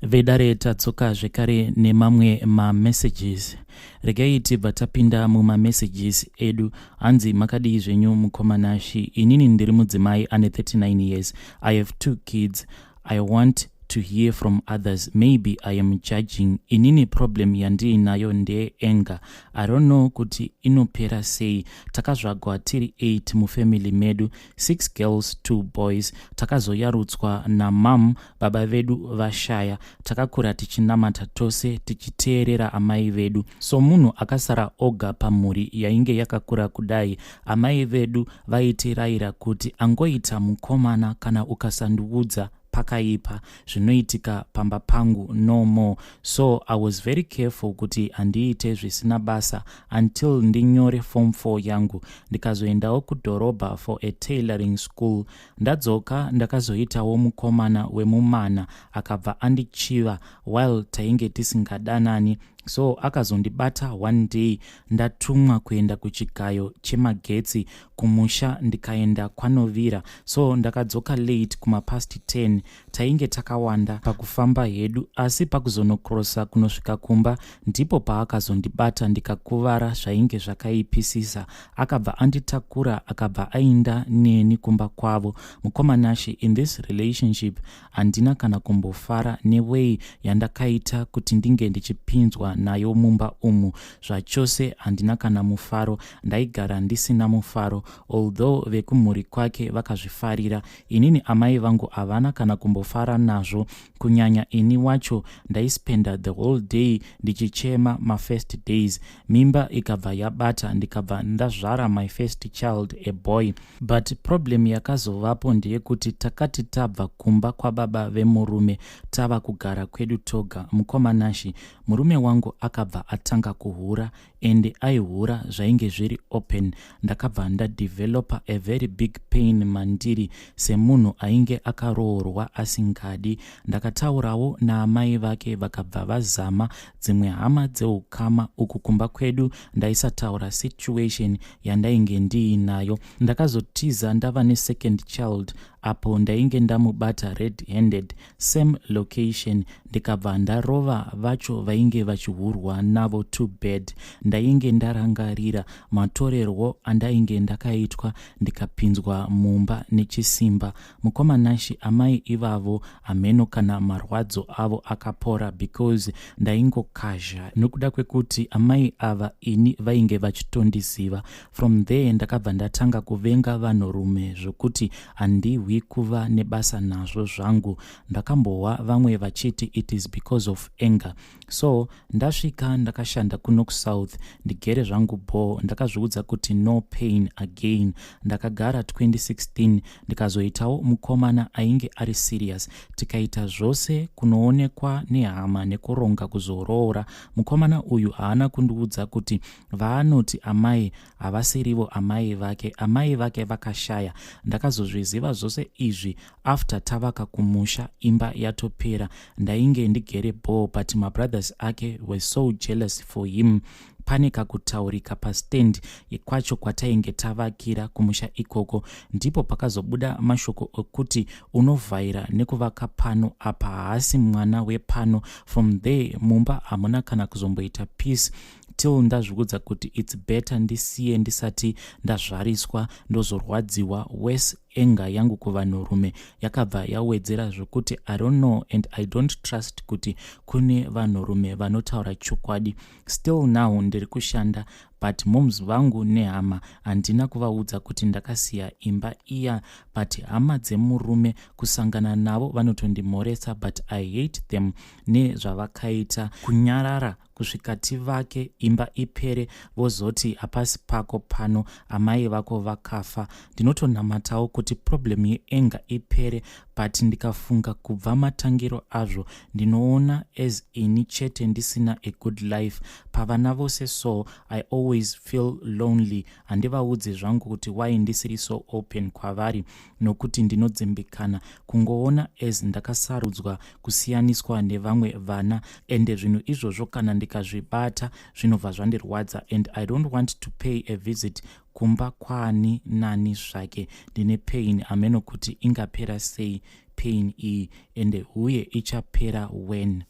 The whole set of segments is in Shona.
Vedare, tadzoka zvekare nemamwe mamessages. Regai tibva tapinda mumamessages edu. Hanzi, "Makadii zvenyu, mukoma Nashi? Inini ndiri mudzimai ane 39 years. I have two kids. I want to hear from others, maybe I am judging. Inini problem yandiinayo ndeyeanger. I don't know kuti inopera sei. Takazvagwa tiri 8 mufamily medu, 6 girls, 2 boys. Takazoyarutswa namam, baba vedu vashaya. Takakura tichinamata tose, tichiteerera amai vedu. Somunhu akasara oga pamhuri yainge yakakura kudai, amai vedu vaitirayira kuti angoita mukomana kana ukasandiudza, pakaipa zvinoitika pamba pangu, no more. So I was very careful kuti handiite zvisina basa until ndinyore form 4 yangu, ndikazoendawo kudhorobha for a tailoring school. Ndadzoka, ndakazoitawo mukomana wemumana akabva andichiva while tainge tisingadanani. So akazondibata one day ndatumwa kuenda kuchigayo chemagetsi kumusha, ndikaenda kwanovira. So ndakadzoka late, kumapast 10. Tainge takawanda pakufamba hedu, asi pakuzonokrosa kunosvika kumba ndipo paakazondibata, ndikakuvara zvainge zvakaipisisa. Akabva anditakura, akabva aenda neni kumba kwavo. Mukoma Nashi, in this relationship handina kana kumbofara neway yandakaita kuti ndinge ndichipinzwa nayo mumba umu. Zvachose handina kana mufaro, ndaigara ndisina mufaro. Although vekumhuri kwake vakazvifarira, inini amai vangu havana kana kumbofara nazvo, kunyanya ini wacho. Ndaispenda the whole day ndichichema mafirst days. Mimba ikabva yabata, ndikabva ndazvara my first child, a boy. But problem yakazovapo ndeyekuti takati tabva kumba kwababa vemurume, tava kugara kwedu toga, mukoma Nashi, murume wangu akabva atanga kuhura, ende aihura zvainge zviri open. Ndakabva ndadevelopa a very big pain mandiri semunhu ainge akaroorwa asingadi. Ndakataurawo naamai vake, vakabva vazama dzimwe hama dzeukama. Uku kumba kwedu ndaisataura situation yandainge ndiinayo. Ndakazotiza ndava nesecond child, apo ndainge ndamubata red handed, same location, ndikabva ndarova vacho vainge vachihurwa navo to bed. Ndainge ndarangarira matorerwo andainge ndakaitwa, ndikapinzwa mumba nechisimba. Mukoma Nashi, amai ivavo hameno kana marwadzo avo akapora, because ndaingokazha nokuda kwekuti amai ava ini vainge vachitondiziva. From there ndakabva ndatanga kuvenga vanhurume zvokuti handihwi kuva nebasa nazvo zvangu. Ndakambohwa vamwe vachiti it is because of anger. So ndasvika ndakashanda kuno kusouth, ndigere zvangu bo. Ndakazviudza kuti no pain again. Ndakagara 2016, ndikazoitawo mukomana ainge ari serious, tikaita zvose kunoonekwa nehama nekuronga kuzoroora. Mukomana uyu haana kundiudza kuti vaanoti amai havasirivo amai vake. Amai vake vakashaya. Ndakazozviziva zvose izvi after tavaka kumusha, imba yatopera. Ndainge ndigere bo, but mabrothers ake were so jealous for him. Pane kakutaurika pastand kwacho kwatainge tavakira kumusha ikoko, ndipo pakazobuda mashoko ekuti unovhaira nekuvaka pano apa, haasi mwana wepano. From there mumba hamuna kana kuzomboita peace till ndazviudza kuti it's better ndisiye ndisati ndazvariswa, ndozorwadziwa worse. Anger yangu kuvanhurume yakabva yawedzera zvokuti I don't know, and I don't trust kuti kune vanhurume vanotaura chokwadi. Still now ndiri kushanda, but moms vangu nehama handina kuvaudza kuti ndakasiya imba iya. But hama dzemurume, kusangana navo vanotondimhoresa, but I hate them nezvavakaita, kunyarara kusvika tivake imba ipere, vozoti hapasi pako pano, amai vako vakafa. Ndinotonamatawo kuti problem yeanger ipere, but ndikafunga kubva matangiro azvo, ndinoona as ini chete ndisina a good life pavana vose. So I always feel lonely. Handivaudzi zvangu kuti why ndisiri so open kwavari, nokuti ndinodzimbikana kungoona as ndakasarudzwa kusiyaniswa nevamwe vana, ende zvinhu izvozvo kana ndikazvibata zvinobva zvandirwadza, and I don't want to pay a visit kumba kwaani nani zvake. Ndine pain, hameno kuti ingapera sei. Pain iyi ende huye ichapera when?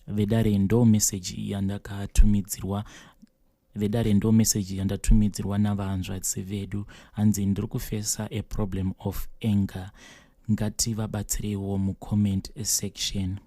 Vedare, ndo meseji yandakatumidzirwa. Vedare, ndo meseji yandatumidzirwa navahanzvadzi vedu. Hanzi ndiri kufesa a problem of anger. Ngativabatsireiwo mucomment section.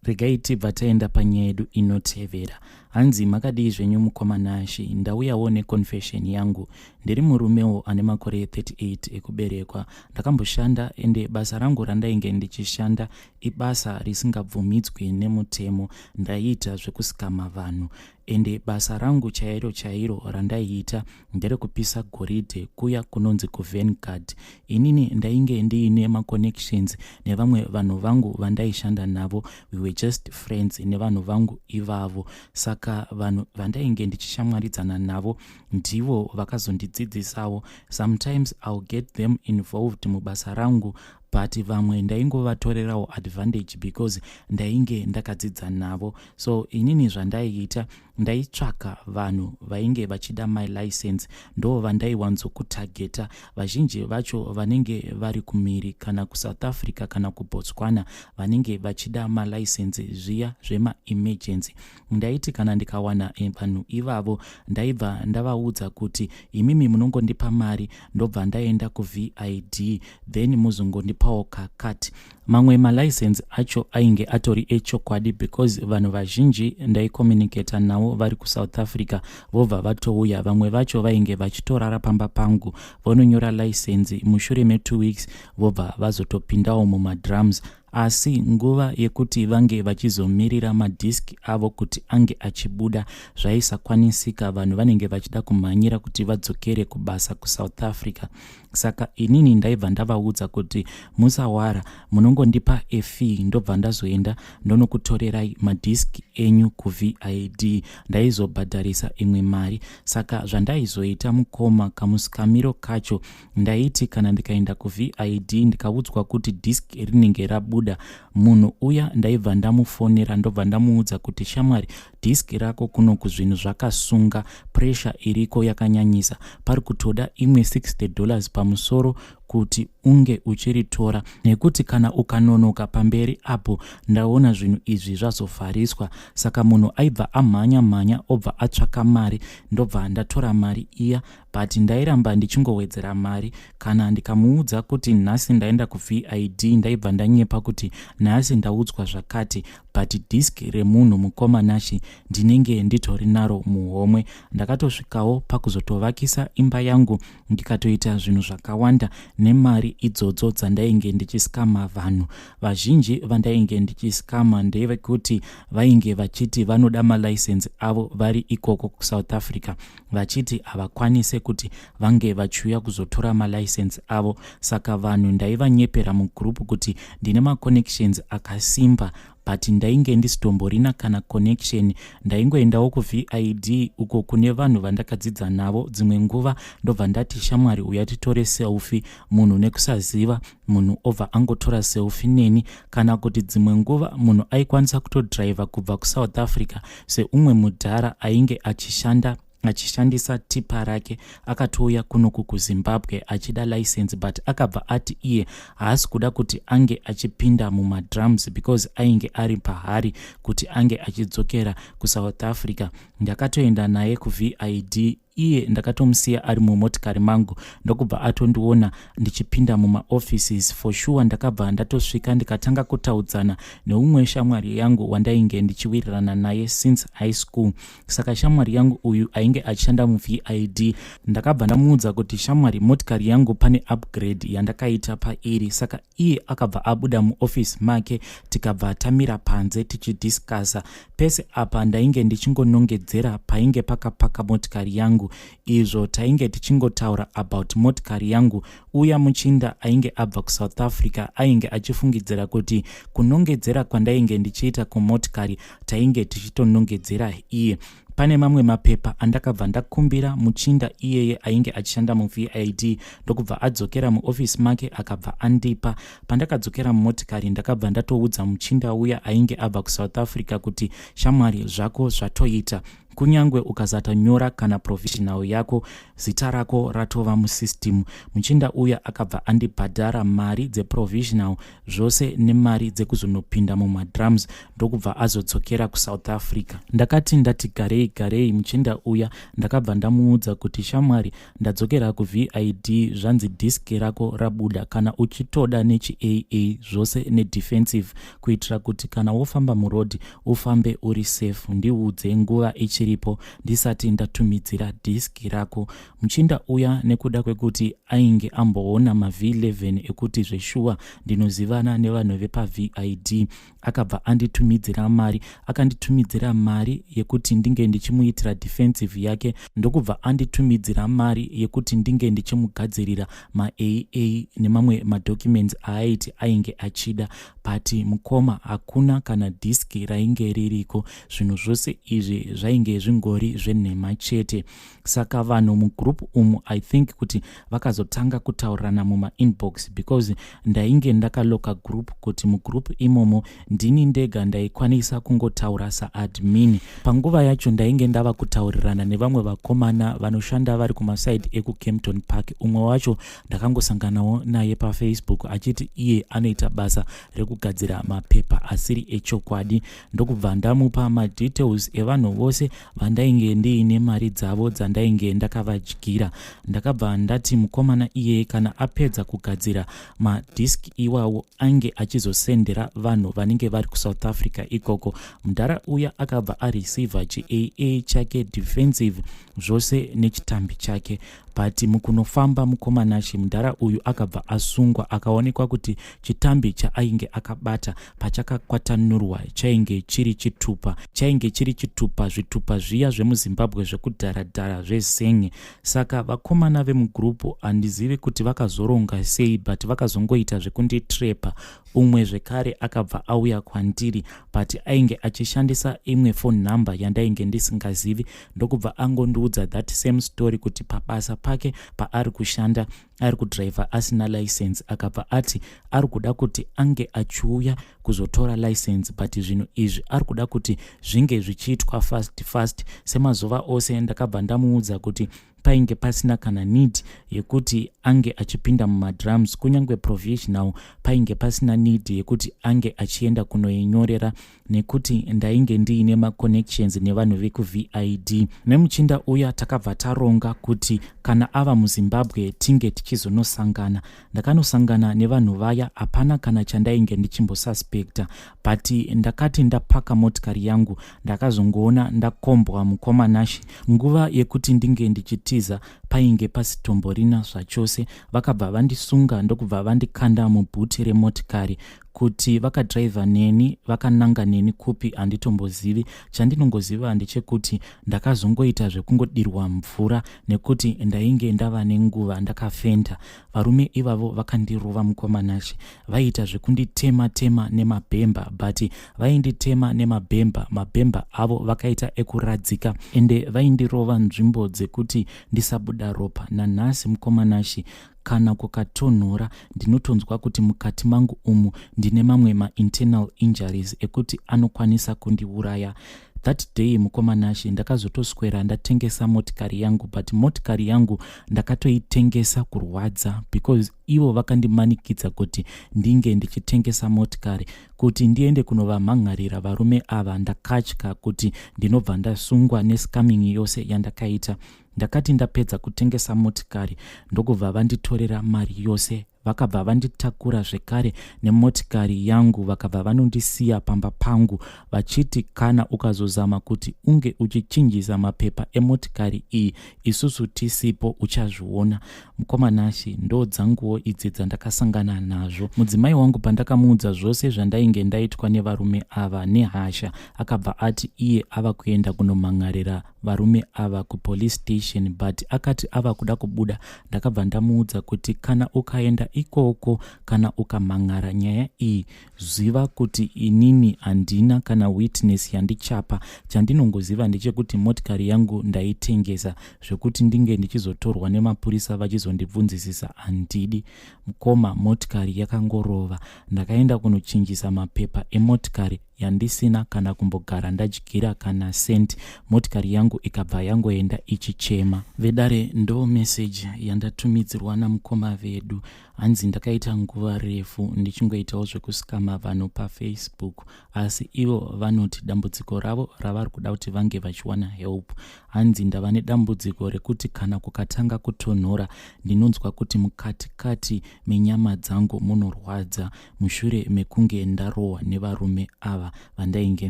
Regai tibva taenda panyaya yedu inotevera. Hanzi, makadii zvenyu mukoma Nashi? Ndauyawo neconfession yangu. Ndiri murumewo ane makore 38 ekuberekwa. Ndakamboshanda, ende basa rangu randainge ndichishanda ibasa risingabvumidzwi nemutemo. Ndaiita zvekusikama vanhu, ende basa rangu chairo chairo randaiita nderekupisa goridhe, kuya kunonzi kuVanguard. Inini ndainge ndiine maconnections nevamwe vanhu vangu vandaishanda navo. We were just friends nevanhu vangu ivavo. Saka vanhu vandainge ndichishamwaridzana navo ndivo vakazondidzidzisawo. Sometimes I'll get them involved mubasa rangu, but vamwe ndaingovatorerawo advantage because ndainge ndakadzidza navo. So inini zvandaiita, ndaitsvaka vanhu vainge vachida my license, ndo vandaiwanzokutageta. Vazhinji vacho vanenge vari kumiri, kana kuSouth Africa kana kuBotswana, vanenge vachida malicense zviya zvemaemergency. Ndaiti kana ndikawana vanhu ivavo, ndaibva ndavaudza kuti, imimi munongondipa mari, ndobva ndaenda kuVID, then muzongondipawo kakati. Mamwe malicense acho ainge atori echokwadi because vanhu vazhinji ndaicommunicata navo vari kuSouth Africa, vobva vatouya. Vamwe vacho vainge vachitorara pamba pangu, vononyora license, mushure me2 weeks vobva vazotopindawo mumadrums. Asi nguva yekuti vange vachizomirira madhiski avo kuti ange achibuda zvaisakwanisika. Vanhu vanenge vachida kumhanyira kuti vadzokere kubasa kuSouth Africa. Saka inini ndaibva ndavaudza kuti, musawara, munongondipa efee, ndobva ndazoenda ndonokutorerai madhiski enyu kuVID. Ndaizobhadharisa imwe mari. Saka zvandaizoita, mukoma, kamusikamiro kacho, ndaiti kana ndikaenda kuVID, ndikaudzwa kuti dhiski rinenge rabuda, munhu uya ndaibva ndamufonera, ndobva ndamuudza kuti, shamwari, dhiski rako kunoku zvinhu zvakasunga, pressure iriko yakanyanyisa, pari kutoda imwe $60 pamusoro kuti unge uchiritora, nekuti kana ukanonoka pamberi apo, ndaona zvinhu izvi zvazovhariswa. Saka munhu aibva amhanya mhanya, obva atsvaka mari, ndobva ndatora mari iya, but ndairamba ndichingowedzera mari. Kana ndikamuudza kuti nhasi ndaenda kuVID, ndaibva ndanyepa kuti nhasi ndaudzwa zvakati, but disk remunhu, mukoma Nashi, ndinenge nditori naro muhomwe. Ndakatosvikawo pakuzotovakisa imba yangu, ndikatoita zvinhu zvakawanda nemari idzodzo dzandainge ndichiskama vanhu. Vazhinji vandainge ndichiskama ndevekuti vainge vachiti vanoda malicense avo vari ikoko kuSouth Africa, vachiti havakwanise kuti vange vachiuya kuzotora malicense avo. Saka vanhu ndaivanyepera mugroup kuti ndine maconnections akasimba, but ndainge ndisitomborina kana connection. Ndaingoendawo kuVID uko kune vanhu vandakadzidza navo. Dzimwe nguva ndobva ndati, shamwari, uya titore selfie. Munhu nekusaziva, munhu obva angotora selfie neni. Kana kuti dzimwe nguva munhu aikwanisa kutodhiraivha kubva kuSouth Africa, seumwe mudhara ainge achishanda achishandisa tipa rake, akatouya kunoku kuZimbabwe achida license, but akabva ati iye haasi kuda kuti ange achipinda mumadrums because ainge ari pahari kuti ange achidzokera kuSouth Africa. Ndakatoenda naye kuVID. Iye ndakatomusiya ari mumotikari mangu, ndokubva atondiona ndichipinda mumaoffices. For sure ndakabva ndatosvika, ndikatanga kutaudzana neumwe shamwari yangu wandainge ndichiwirirana naye since high school. Saka shamwari yangu uyu ainge achishanda muVID. Ndakabva ndamuudza kuti, shamwari, motikari yangu pane upgrade yandakaita pairi. Saka iye akabva abuda muofisi make, tikabva tamira panze tichidiscussa. Pese apa ndainge ndichingonongedzera painge pakapaka motikari yangu, izvo tainge tichingotaura about motikari yangu. Uya muchinda ainge abva kuSouth Africa ainge achifungidzira kuti kunongedzera kwandainge ndichiita kumotikari, tainge tichitonongedzera iye. Pane mamwe mapepa andakabva ndakumbira muchinda iyeye ainge achishanda muVID, ndokubva adzokera muofisi make akabva andipa. Pandakadzokera mumotikari, ndakabva ndatoudza muchinda uya ainge abva kuSouth Africa kuti, "Shamwari, zvako zvatoita. Kunyange ukasatanyora kana provisional yako, zita rako ratova musystem." Muchinda uya akabva andibhadhara mari dzeprovisional zvose nemari dzekuzonopinda mumadrums, ndokubva azodzokera kuSouth Africa. Ndakati ndati garei garei, muchinda uya ndakabva ndamuudza kuti, "Shamwari, ndadzokera kuVID, zvanzi diski rako rabuda. Kana uchitoda nechiAA zvose nedefensive, kuitira kuti kana wofamba murodhi ufambe uri safe, ndiudze nguva ichiripo ndisati ndatumidzira diski rako." Muchinda uya, nekuda kwekuti ainge amboona maV11 ekuti zveshuwa ndinozivana nevanhu vepaVID, akabva anditumidzira mari. Akanditumidzira mari yekuti ndinge ndichimuitira defensive yake, ndokubva anditumidzira mari yekuti ndinge ndichimugadzirira maAA nemamwe madocuments aaiti ainge achida. But mukoma, hakuna kana dhiski rainge ririko. Zvinhu zvose izvi zvainge zvingori zvenhema chete. Saka vanhu mugroup umu, I think kuti vakazotanga kutaurirana mumainbox, because ndainge ndakaloka group kuti mugroup imomo ndini ndega ndaikwanisa kungotaura saadmin. Panguva yacho ndainge ndava kutaurirana nevamwe vakomana vanoshanda vari kumasaidi ekuKempton Park. Umwe wacho ndakangosanganawo naye paFacebook achiti iye anoita basa rekugadzira mapepa asiri echokwadi, ndokubva ndamupa madetails evanhu vose vandainge ndiine mari dzavo dzandainge ndakavadyira. Ndakabva ndati mukomana iyeye kana apedza kugadzira madhiski iwawo, ange achizosendera vanhu vanenge vari kuSouth Africa ikoko. Mudhara uya akabva areceiva chiAA chake, defensive zvose nechitambi chake. But mukunofamba, mukomanashi, mudhara uyu akabva asungwa. Akaonekwa kuti chitambi chaainge akabata pachakakwatanurwa chainge chiri chitupa, chainge chiri chitupa, zvitupa zviya zvemuZimbabwe zvekudharadhara zvezenge. Saka vakomana vemugroup handizivi kuti vakazoronga sei, but vakazongoita zvekunditrepa. Umwe zvekare akabva auya kwandiri, but ainge achishandisa imwe phone number yandainge ndisingazivi, ndokubva angondiudza that same story kuti pabasa pake paari kushanda ari kudhiraivha asina license. Akabva ati ari kuda kuti ange achiuya kuzotora license, but zvinhu izvi ari kuda kuti zvinge zvichiitwa fast fast semazuva ose. Ndakabva ndamuudza kuti painge pasina kana need yekuti ange achipinda mumadrums. Kunyange provisional painge pasina need yekuti ange achienda kunoinyorera, nekuti ndainge ndiine maconnections nevanhu vekuVID. Nemuchinda uya takabva taronga kuti kana ava muZimbabwe tinge tichizonosangana. Ndakanosangana nevanhu vaya, hapana kana chandainge ndichimbosuspecta, but ndakati ndapaka motikari yangu, ndakazongoona ndakombwa, mukomanashi. Nguva yekuti ndinge ndichitiza painge pasitomborina zvachose. Vakabva vandisunga, ndokubva vandikanda mubhuti remotikari. Kuti vakadhiraivha neni vakananga neni kupi handitombozivi. Chandinongoziva ndechekuti ndakazongoita zvekungodirwa mvura, nekuti ndainge ndava nenguva ndakafenda. Varume ivavo vakandirova, mukomanashi. Vaiita zvekunditema tema nemabhemba, but vainditema nemabhemba, mabhemba avo vakaita ekuradzika, ende vaindirova nzvimbo dzekuti ndisabuda ropa. Nanhasi, mukomanashi, kana kukatonhora ndinotonzwa kuti mukati mangu umu ndine mamwe mainternal injuries ekuti anokwanisa kundiuraya. That day, mukomanashi, ndakazotoswera ndatengesa motikari yangu, but motikari yangu ndakatoitengesa kurwadza, because ivo vakandimanikidza kuti ndinge ndichitengesa motikari kuti ndiende kunovamhangarira varume ava. Ndakatya kuti ndinobva ndasungwa nescamming yose yandakaita. Ndakati ndapedza kutengesa motikari, ndokubva vanditorera mari yose. Vakabva vanditakura zvekare nemotikari yangu, vakabva vanondisiya pamba pangu vachiti, "Kana ukazozama kuti unge uchichinjisa mapepa emotikari iyi isusu tisipo, uchazviona." Mukomanashi, ndo dzanguwo idzi dzandakasangana nazvo. Mudzimai wangu pandakamuudza zvose zvandainge ndaitwa nevarume ava, nehasha akabva ati iye ava kuenda kunomhan'arira. varume ava kupolice station, but akati ava kuda kubuda ndakabva ndamuudza kuti kana ukaenda ikoko kana ukamhan'ara nyaya iyi, ziva kuti inini handina kana witness yandichapa. Chandinongoziva ndechekuti motikari yangu ndaitengesa, zvekuti ndinge ndichizotorwa nemapurisa vachizondibvunzisisa handidi. Mukoma, motikari yakangorova. Ndakaenda kunochinjisa mapepa emotikari yandisina kana kumbogara ndadyira kana cent. Motikari yangu ikabva yangoenda ichichema. Vedare, ndo meseji yandatumidzirwa namukoma vedu. Hanzi ndakaita nguva refu ndichingoitawo zvekusikama vanhu paFacebook, asi ivo vanoti dambudziko ravo ravari kuda kuti vange vachiwana help. Hanzi ndava nedambudziko rekuti kana kukatanga kutonhora ndinonzwa kuti mukati kati menyama dzangu munorwadza mushure mekunge ndarohwa nevarume ava vandainge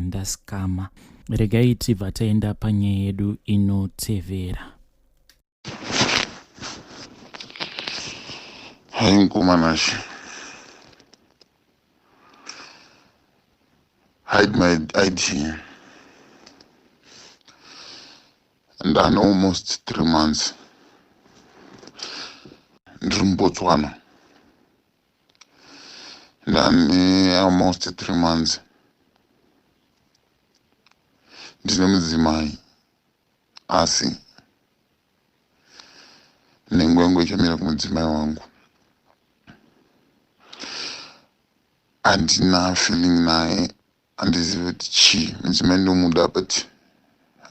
ndasikama. Regai tibva taenda panyaya yedu inotevera. Hai mukoma Nashe. Hide my ID. Ndane almost 3 months ndiri muBotswana. Ndane almost 3 months ndine mudzimai, asi nhengo yangu ichamira kumudzimai wangu. Handina feeling naye, handizivi kuti chii. Mudzimai ndomuda, but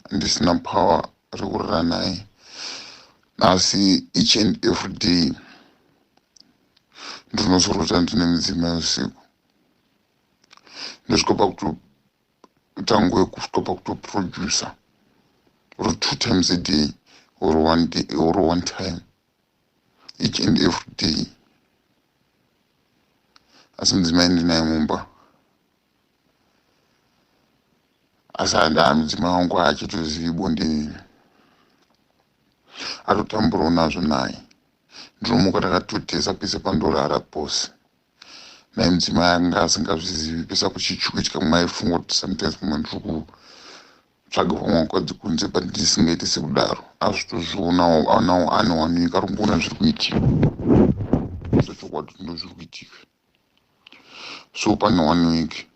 handisina power rekurara naye, asi each and every day ndinosorota ndine mudzimai usiku. Ndosvika pakutotanguva yekusvika pakutoproducer or two times a day or one day or one time each and every day, asi mudzimai ndinaye mumba. Asi handaa mudzimai wangu haachitozivi bonde, atotamburawo nazvo naye. Ndinomuka takatotesa pese pandorara pose naye. Mudzimai anga asingazvizivi pese apo chichikuitika. Maifunga kuti sometimes pamwe ndiri kutsvaga vamwe vakadzi kunze, but ndisingaiti sekudaro. Azvitozvionawo nawo ane one week ari kungoona zviri kuitika. Zvechokwadi ndo zviri kuitika. So pane one week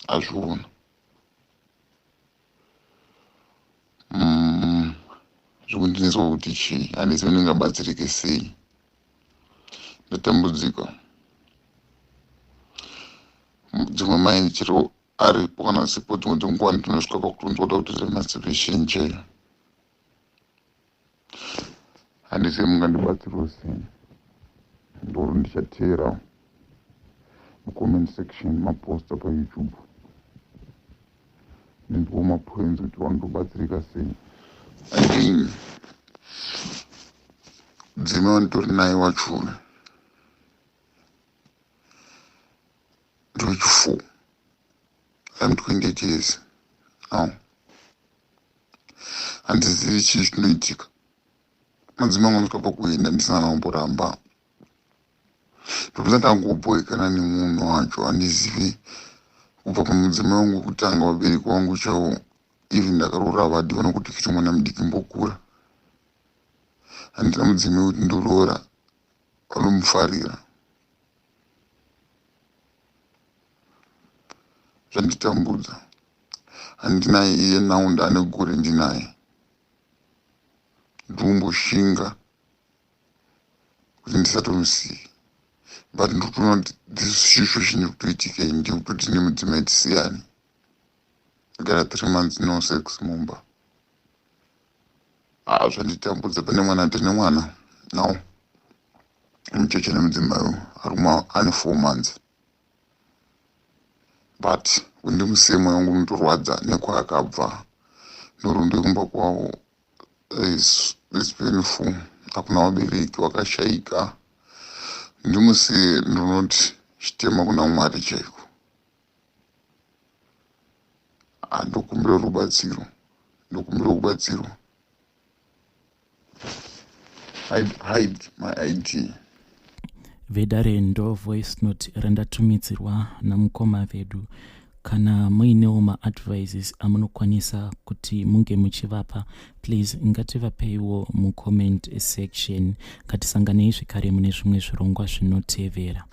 azviona. Zvekundinetsa kuti chii, handizivi ndingabatsirike sei. Ndatambudzika. Dzimwe mai chero aripo kana asipo, dzimwe dzenguva ndinosvika pakutonzwa kuda kutoita masturbation chaiyo. Handizivi mungandibatsirawo sei. Ndoro ndichateera mucomment section maposta paYouTube, ndinzwawo mapoints kuti vanotobatsirika sei. Again, mudzimai wanditori naye wachona ndewechi4. I'm 28 years now. Handizivi chii chinoitika. Madzimai angu anosvika pakuenda ndisina kumboramba, ndopedza ndangobhoekana nemunhu wacho. Handizivi kubva pamudzimai wangu wekutanga, vabereki vangu chaivo, even ndakaroora vadi vanokuti kuita mwana mudiki mbokura. Handina mudzimai wekuti ndoroora vanomufarira. Zvanditambudza. Handinaye iye now, ndaane gore ndinaye. Ndikumboshinga kuti ndisatomusiye, but ndikutoona kuti this situation iri kutoitika iyi ndekutoti nemudzimai tisiyane. Gara 3 months no sex mumba, ah, zvanditambudza. Pane mwana, tine mwana now, mucheche nemudzimai aruma ane 4 months, but kundimusiye moyo wangu unotorwadza nekwaakabva. Nhoroondo yekumba kwavo is painful. Hakuna vabereki, vakashaika. Ndimusiye, ndinoti chitema kuna Mwari chaiko. Ndokumbira rubatsiro, ndokumbira kubatsirwa. Hide, hide my ID. Vedare, ndo voice note randatumidzirwa namukoma vedu. Kana muinewo maadvices amunokwanisa kuti munge muchivapa, please ngativapeiwo mucomment section. Ngatisanganei zvekare mune zvimwe zvirongwa zvinotevera.